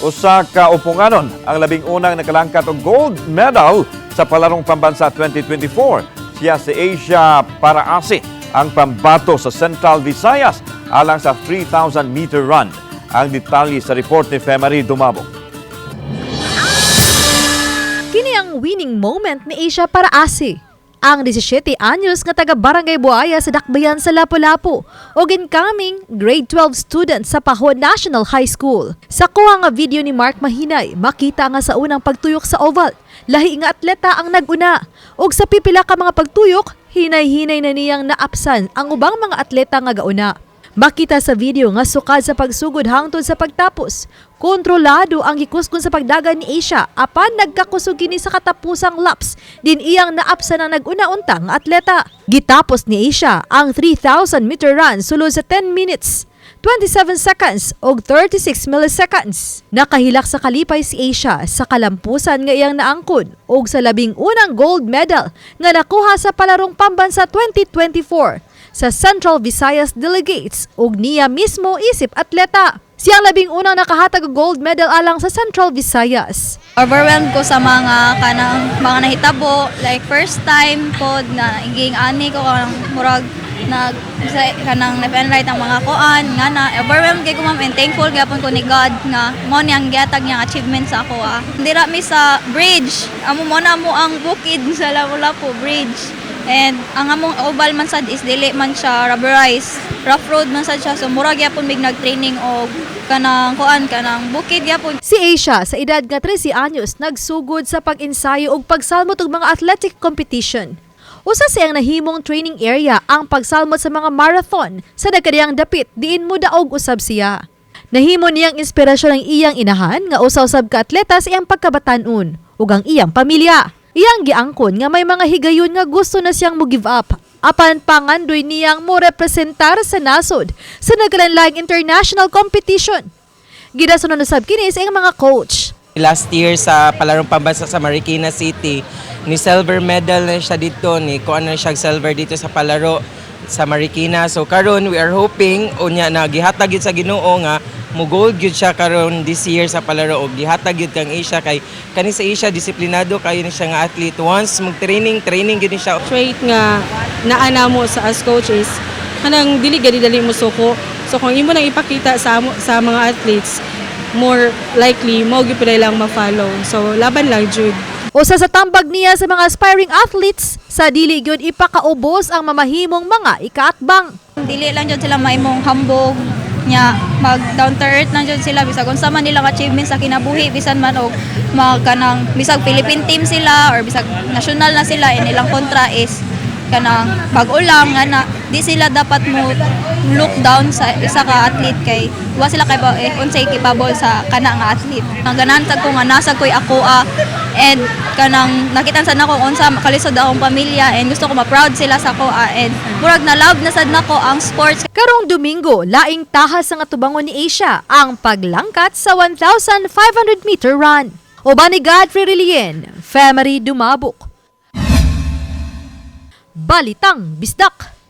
Usa ka uponganon ang 11 na nakalangkat og gold medal sa Palarong Pambansa 2024. Siya si Asia Paraasi, ang pambato sa Central Visayas alang sa 3,000 meter run. Ang detalye sa report ni Femary Dumabok. Kini ang winning moment ni Asia Paraasi, ang 17 anyos nga taga Barangay Buaya sa Dakbayan sa Lapu-Lapu ug incoming grade 12 student sa Pajo National High School. Sa kuha nga video ni Mark Mahinay, makita nga sa unang pagtuyok sa oval, lahi nga atleta ang naguna. Ug sa pipila ka mga pagtuyok, hinay-hinay na niyang naapsan ang ubang mga atleta nga gauna. Makita sa video nga sukad sa pagsugod hangtod sa pagtapos, kontrolado ang gikusgon sa pagdagan ni Asia, apan nagkakusog kini sa katapusang laps din iyang naapsan ang nag-una-unta nga atleta. Gitapos ni Asia ang 3,000 meter run sulod sa 10 minutes, 27 seconds og 36 milliseconds. Nakahilak sa kalipay si Asia sa kalampusan nga iyang naangkon og sa 11 gold medal nga nakuha sa Palarong Pambansa 2024 sa Central Visayas Delegates ug niya mismo isip atleta. Siya ang 11 nakahatag og gold medal alang sa Central Visayas. Overwhelmed ko sa mga kanang mga nahitabo, like first time pod na inging ani ko, kanang murag nag sa kanang left and right ang mga koan nga na overwhelmed kay ko, ma'am, and thankful gyapon ko ni God nga mo niyang gihatag niyang achievement sa ako ah. Dira mi sa bridge, amo mo na mo ang bukid sa Lapu-Lapu Bridge, and ang among oval man sad is dili man siya rubberized, rough road man sad siya, so mura gyapon mig nag-training og kanang kuan, kanang bukid gyapon. Si Asia sa edad nga 13 anyos nagsugod sa pag-ensayo ug pagsalmot og mga athletic competition. Usa sa iyang nahimong training area ang pagsalmot sa mga marathon sa nagkadiyang dapit diin mo daog usab siya. Nahimo niyang inspirasyon ang iyang inahan nga usa usab ka atleta sa iyang pagkabatanon ug ang iyang pamilya. Iyang giangkon nga may mga higayon nga gusto na siyang mo give up, apan pangandoy niyang mo representar sa nasod sa nagkalanlaing international competition. Gidasonon usab kini sa iyang mga coach. Last year sa Palarong Pambansa sa Marikina City, ni silver medal na siya dito, ni kuan na siya silver dito sa palaro sa Marikina. So karon we are hoping unya na gihatag gyud sa Ginoo nga mo gold gyud siya karon this year sa palaro og gihatag gyud kang Asia, kay kani sa Asia, disiplinado kayo ni siya nga athlete. Once mag-training, training gyud ni siya. Trait nga naa namo sa as coach is kanang dili gani dali mo suko. So kung imo nang ipakita sa mga athletes, more likely mo gyud pila lang ma-follow. So laban lang jud. Usa sa tambag niya sa mga aspiring athletes sa dili gyud ipakaubos ang mamahimong mga ikaatbang. Dili lang jud sila mahimong hambog nya, mag down to earth lang jud sila bisag unsa man nilang achievement sa kinabuhi, bisan man og mag kanang bisag Philippine team sila or bisag national na sila and ilang kontra is kanang bag-o lang nga na di sila dapat mo look down sa isa ka athlete kay wa sila kay ba eh, unsay capable sa kana nga athlete. Ang ganahan sad ko nga nasa ko'y ako ah, and kanang nakita sad nako kung unsa kalisod akong pamilya and gusto ko ma-proud sila sa ako ah, and murag na love na sad nako ang sports. Karong Domingo, laing tahas ang atubangon ni Asia, ang paglangkat sa 1,500 meter run. Uban ni Godfrey Relien, Femery Dumabok. Balitang Bisdak.